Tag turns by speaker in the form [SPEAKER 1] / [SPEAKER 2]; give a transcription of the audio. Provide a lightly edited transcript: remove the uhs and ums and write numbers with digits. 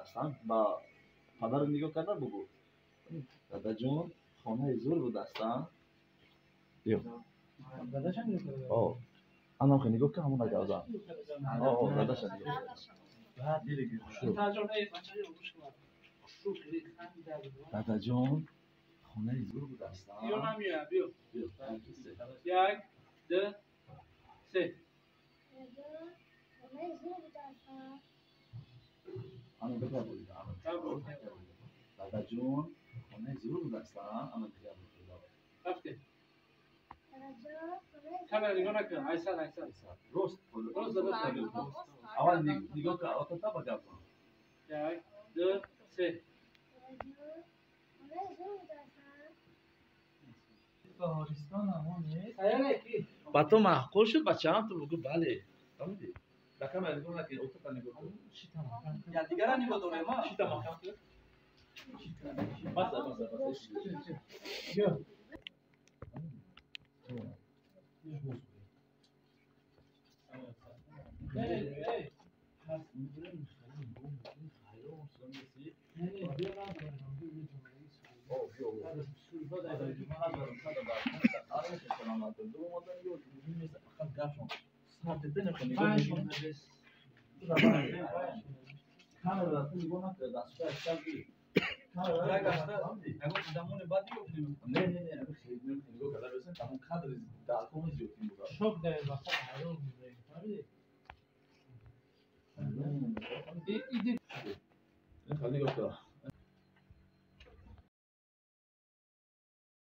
[SPEAKER 1] будастан. Ба падарам нигоҳ карда бугӯ. Дадаҷон, хонаи зур будастан. Биё. О, анам хе нигоҳ кун, ҳамона гавзан. О, дадаша нигоҳ кун. Дадаҷон, хонаи зур будастан.
[SPEAKER 2] Биё. Як, ду, се.
[SPEAKER 1] Дадаҷон, хонаи зур будастан. Ана дигар.
[SPEAKER 2] Рафтем. Камера нигоҳ накун. Айсал, айсал.
[SPEAKER 1] Рост.
[SPEAKER 2] Рост дада.
[SPEAKER 1] Аввал нигоҳ кун, отата ба гап.
[SPEAKER 2] Як, ду, се.
[SPEAKER 1] Ба ту маъқул шуд, бачаам, ту бугӯ бале. Фаҳмидӣ? Ба камера нигоҳ накун, отата нигоҳ кун.
[SPEAKER 3] Я дигара нигоҳ дорем, а?
[SPEAKER 1] Шита маҳкам кун. Баса, баса, баса.
[SPEAKER 2] Биё.
[SPEAKER 1] Шок.
[SPEAKER 2] Шок.